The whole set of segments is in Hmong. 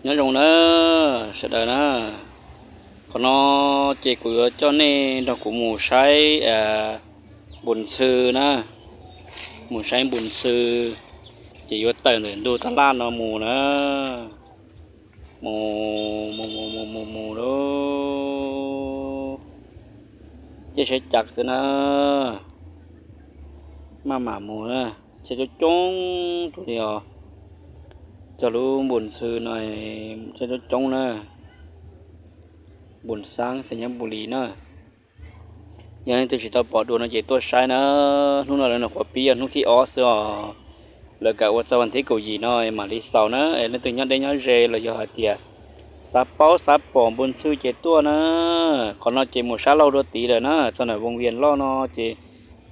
Nyob zoo na sawv daws na, qhov no ces kuv yuav coj nej nrog kuv mus saib npus ntxhw na, mus saib npus ntxhw, ces yuav tawm ntawm ntug tab laj no mus na, mus mus mus mus mus mus lauj, caij tsheb cav xwb na, maj mam mus na, tsheb coob coob tus li os, cog lub npus ntxhw no, tsheb coob coob na, npus xaab xeem Nyob Npus Lis na. Yog leej twg tsis tau pom dua no ces tuaj saib na, hnub no lawv nyuam qhuav pib yog hnub thib ob xwb os, lawv kam ua txog vas thib kaum yim no mam li xaus na, leej twg nyob deb nyob ze los yog hais tias xav paub xav pom npus ntxhw ces tuaj na, qhov no ces mus sab laug dua tid lawm na, txog ntawm Voos Vias Loj no ces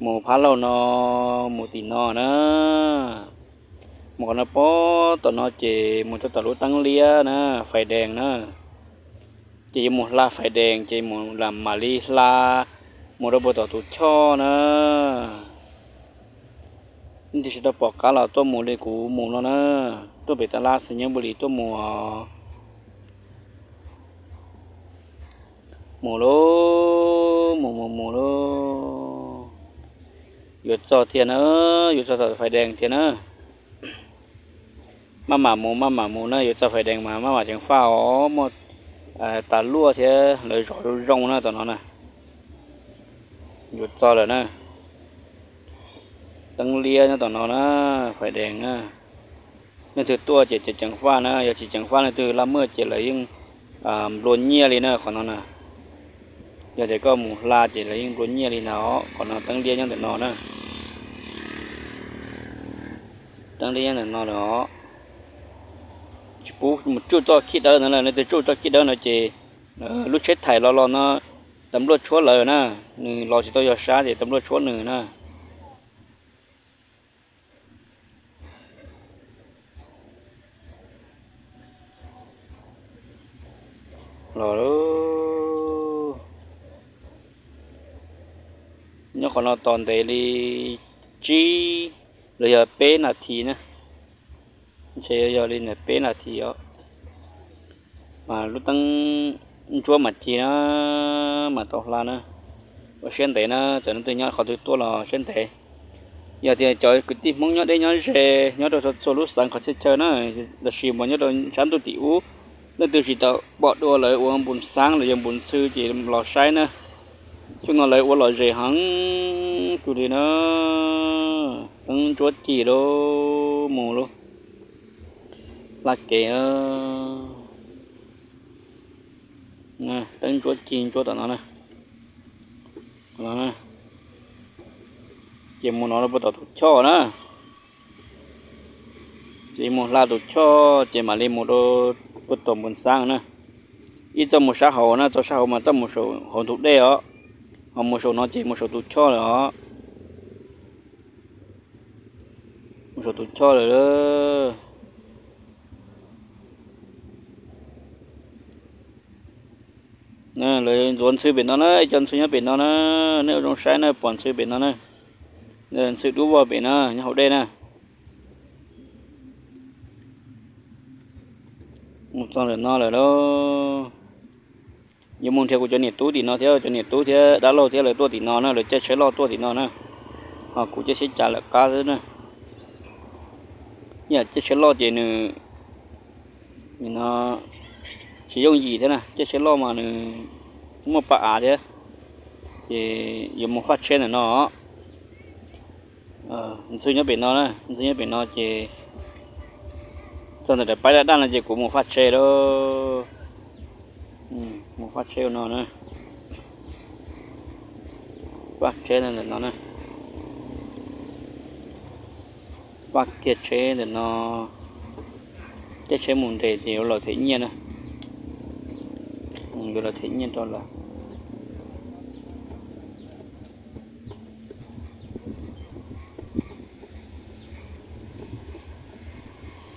mus phab laug no, mus tim no na, mus qhov no pem tom no ces mus rau tom lub teeb liab na, fais dees na, ces yuav mus hla fais dees ces mus mam li hla mus rau puag tom tus choj na. Leej twg tsis tau pom qab los tuaj mus li kuv mus no na, tuaj pem tab laj xeem Nyob Npus Lis tuaj mus os. Mus lauj, mus mus mus lauj. Yuav txog tiag na, yuav txog tom fais dees tiag na. Maj mam mus maj mam mus na, yuav txog fais dees mas maj mam ceev faj os, muaj tas luaj thiab lawv zov zoo zoo na tom no na. Yuav txog lawm na. Teeb liab nyob tom no na, fais dees na. Leej twg tuaj ces ceev faj na, yog tsis ceev faj leej twg laj muag ces lawv yeej nplua nyiaj li na qhov no na. Yog tias koj mus hla ces lawv yeej nplua nyiaj li ntag os. Qhov no teeb liab nyob ntawm no na. Teeb liab nyob ntawm no lawm os. Tsis pub mus tsuj txoj khib dawb ntawd na, leej twg tsuj txoj khib dawb no ces lub tsheb thaim los los no, tas npluaj tshuab lawm na, nws los tsis tau yog sab ces tas npluaj tshuab nws na. Los, nyob qhov no tos ntev li tsib los yog peb nas this na, ntshe yog li ntawm peb nas this os. Mas lub teeb ntsuab mas cig na, mas tau hla na. Ua siab ntev na, txawm leej twg nyob qhov twg tuaj los siab ntev. Yog tias cov kwv tij Hmoob nyob deb nyob ze, nyob rau txhua lub xeev qhov txhia chaw na, los sis mas nyob rau sab ntuj tim ub, leej twg tsis tau pom dua lawv ua npus xaab los yog npus ntxhw ces los saib na. Xyoo no lawv ua lom zem heev kawg li na. Teeb ntsuab cig lauj, mus lauj, hla kev. Teeb ntsuab cig ntsuab tom no na. Ces mus no rau puag tom tus choj na. Ces mus hla tus choj ces mam li mus rau puag tom npus xaab na. Ib txoj mus sab hauv na, txoj sab hauv mas txoj mus saum hauv ntug dej os, ho mus saum no ces mus saum tus choj lawm os. Mus saum tus choj lawm. Lawv ntxuav ntxhw pem no na, ib co ntxhw nyob pem no na. Nej ua zoo saib na, pom ntxhw pem no na. Ntxhw dub vog pem na, nyob hauv dej na. Mus txog ntawm no lawm lauj. Yuav mus nrhiav kuv cov niam tub tim no thiab, cov niam tub thiab dab laug thiab lawv tuaj tim no na, lawv caij tsheb loj tuaj tim no na. Ho kuv caij tsheb cav lawm qab xwb na. Yam caij tsheb loj ces nws tsis yooj yim thiab na, caij tsheb loj mas nws muaj pa av thiab. Ces yuav mus faj tsheb ntawm no. Ntxhw nyob pem no na, ntxhw nyob pem no ces txog ntawm daim paib daj daj no ces kuv mus faj tsheb lauj. Mus faj tsheb ua no na. Faj tsheb ntawm no na. Faj kiag tsheb ntawm no. Caij tsheb mus nres ces yuav los them nyiaj na. Yuav los them nyiaj rau lawv.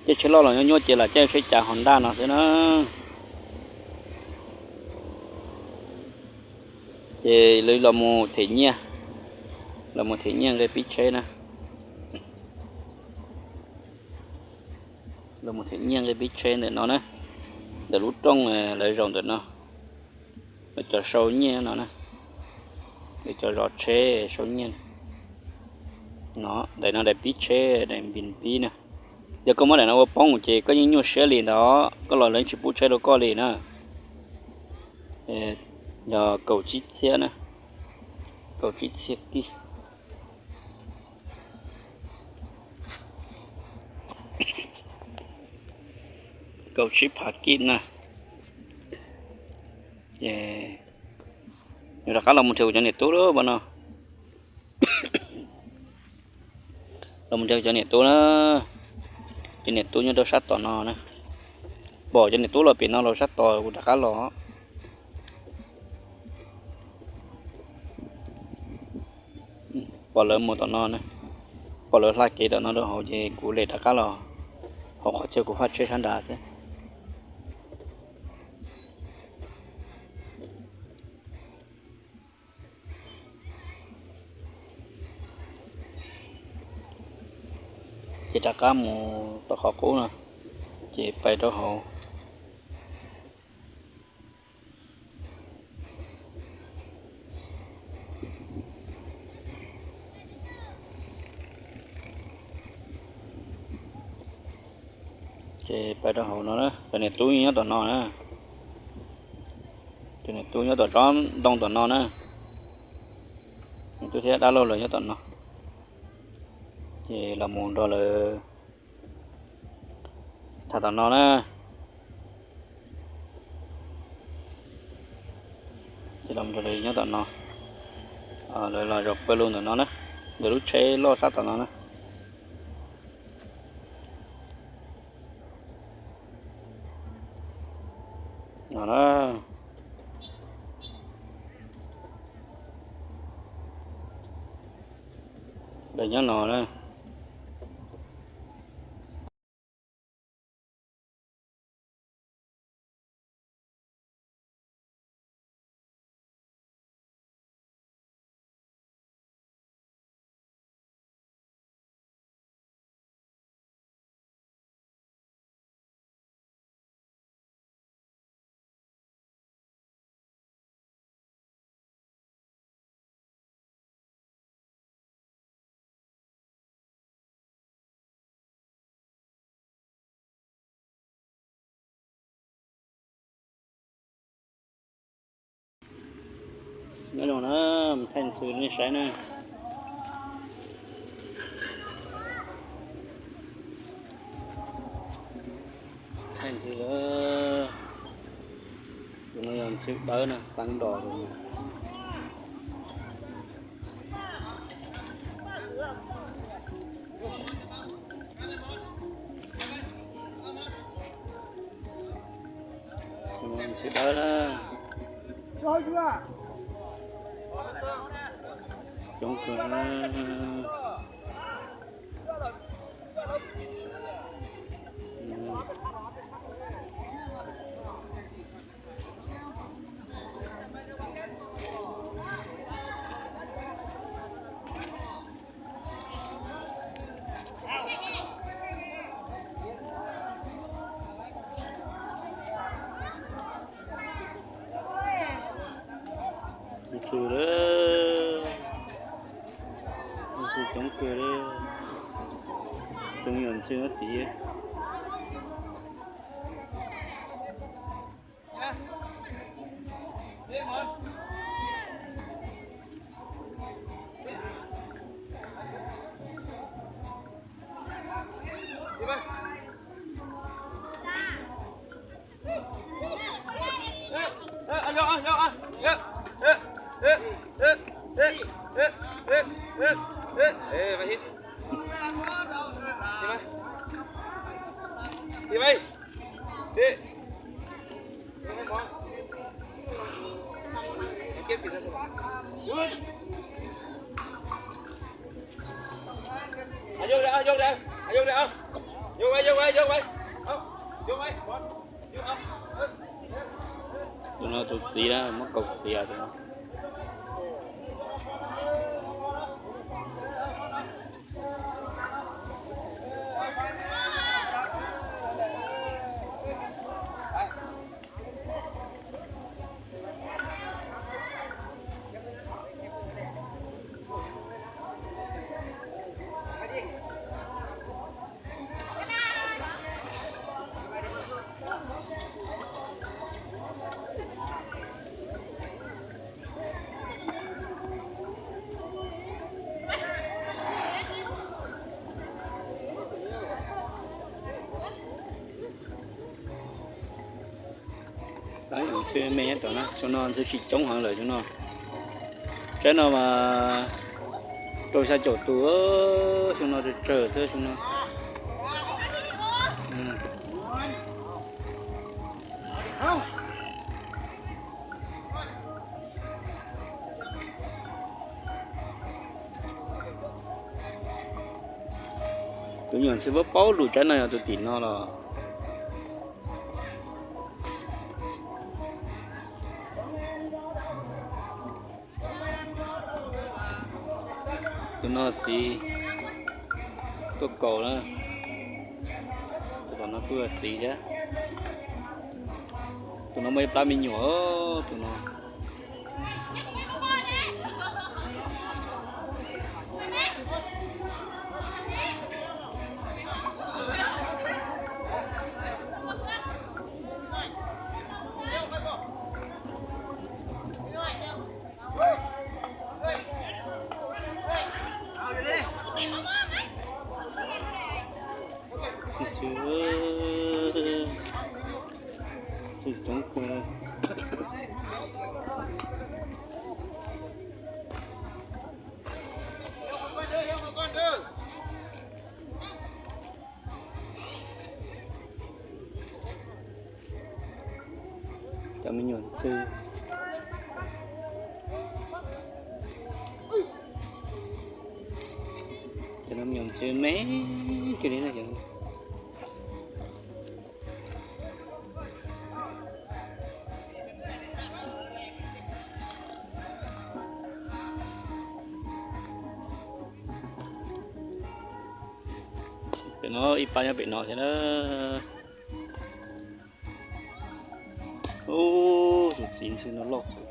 Caij tsheb loj los nyuaj nyuaj ces lam caij tsheb cav hos ntaj no xwb na. Ces lawv los mus them nyiaj, los mus them nyiaj nqe pib tsheb na. Los mus them nyiaj nqe pib tsheb ntawm no na. Ntawm lub rooj lawv zaum ntawm no, lawv cov sau nyiaj no na, lawv cov zov tsheb sau nyiaj no. Daim no daim pib tsheb, daim npis pib na. Yog koj muab daim no ua poob ces koj yeej nyuaj siab li ntawd, koj los lawv tsis pub tsheb rau koj li na. Yog kaum tsib txhiab na, kaum tsib txhiab kib, kaum tsib phav kib na. Ces rov qab los mus nrhiav kuv cov niam tub lawm no. Los mus nrhiav cov niam tub na. Cov niam tub nyob rau sab tom no na. Pom cov niam tub los pem no los sab tod kuv rov qab los. Pom lawv mus tom no na, pom lawv hla kev tom no rau hauv ces kuv lem rov qab los hauv qhov chaw kuv faj tsheb sab nrad xwb. Ces rov qab mus tom qhov qub no, ces pais rau hauv. Ces pais rau hauv no na, cov niam tub nyob tom no na. Cov niam tub nyob tom tsob ntoo tom no na. Niam tub thiab dab laug lawv nyob tom no. Ces los mus nrog lawv tham tom no na. Ces los mus nrog lawv nyob tom no. Lawv los zaum pawg lug ntawm no na, ntawm lub tsheb loj sab tom no na. No na. Lawv nyob no na. Nyob zoo na, thaij ntxhw nej saib na. Thaij ntxhw, tus no yog ntxhw dawb na, xeeb dos tus no. Ntxhw dawb na. Coob kawg na. Ntxhw lawm, ntxhw coob kawg li, coob yam ntxhw no tid. Tus no tus txiv na, muab kaus txiv tus no. Ntxhw me tom no, xyoo no ntxhw tsis coob heev lawm xyoo no. Tsaib no mas rau xya caum tus, xyoo no tsawg tsawg xwb xyoo no. Tus me nyuam ntxhw paub paub lus tsaib no yog tus tim no los. Tus no txiv tuaj kaus na, tus tom no kuj yog txiv thiab. Tus no muaj ib plab me nyuam, tus no. Ntxhw, ntxhw coob kawg. Cov me nyuam ntxhw, cov no me nyuam ntxhw me kiag li na. Pem no ib pab nyob pem no thiab na. Ub, tus txiv ntxhw no loj kawg.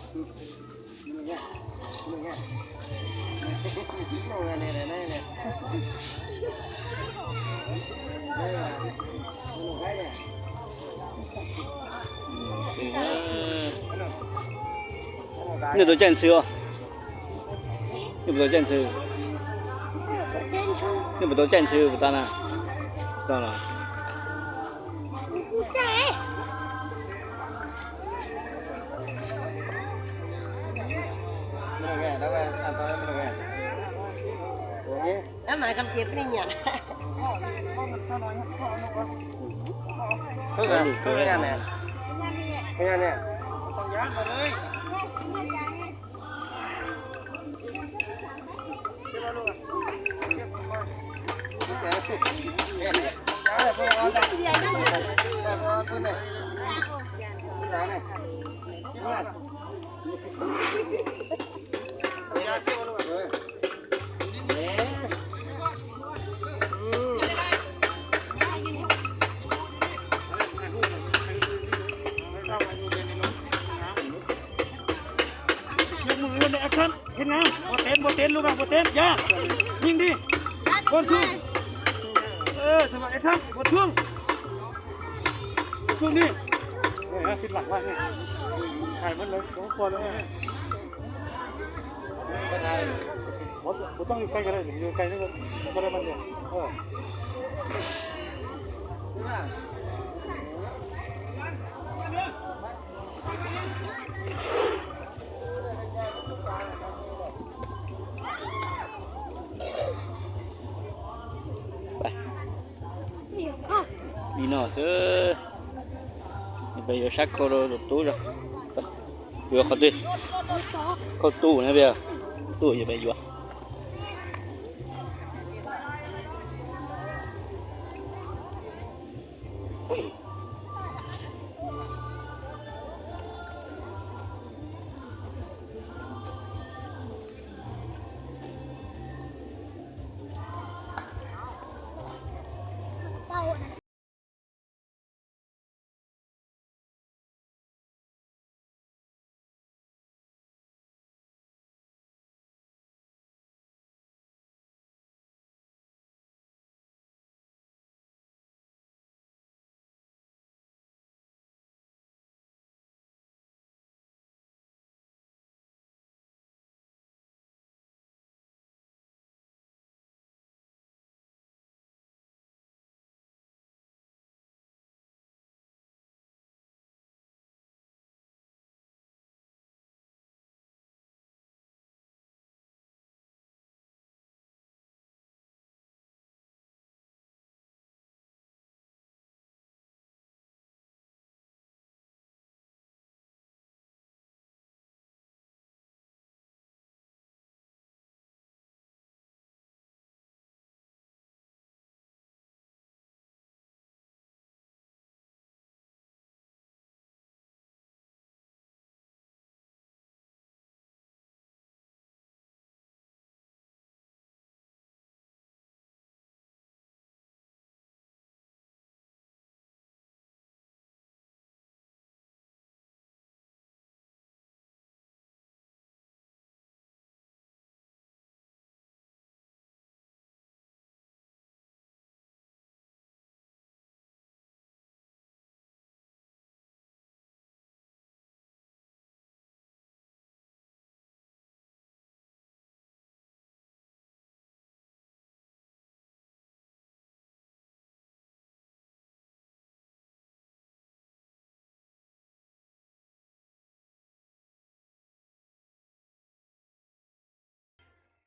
Nej tus caij ntxhw os? Nej puas tau caij ntxhw? Nej puas tau caij ntxhw puas tau na? Tau los. Yog mus ua action, thiab na, npau teb, npau teb, lub vas npau teb, ya, yeej li, npau tshoob, action, npau tshoob, npau tshoob li, tij lam laj, hais mas lawv cov ua lawm. Ua txooj yus cai, yus cai, ua dab mas. Li no xwb, peb yuav sab khau rau tus tub, yuav qhov twg? Khau tus na, peb, tus yog peb yuav.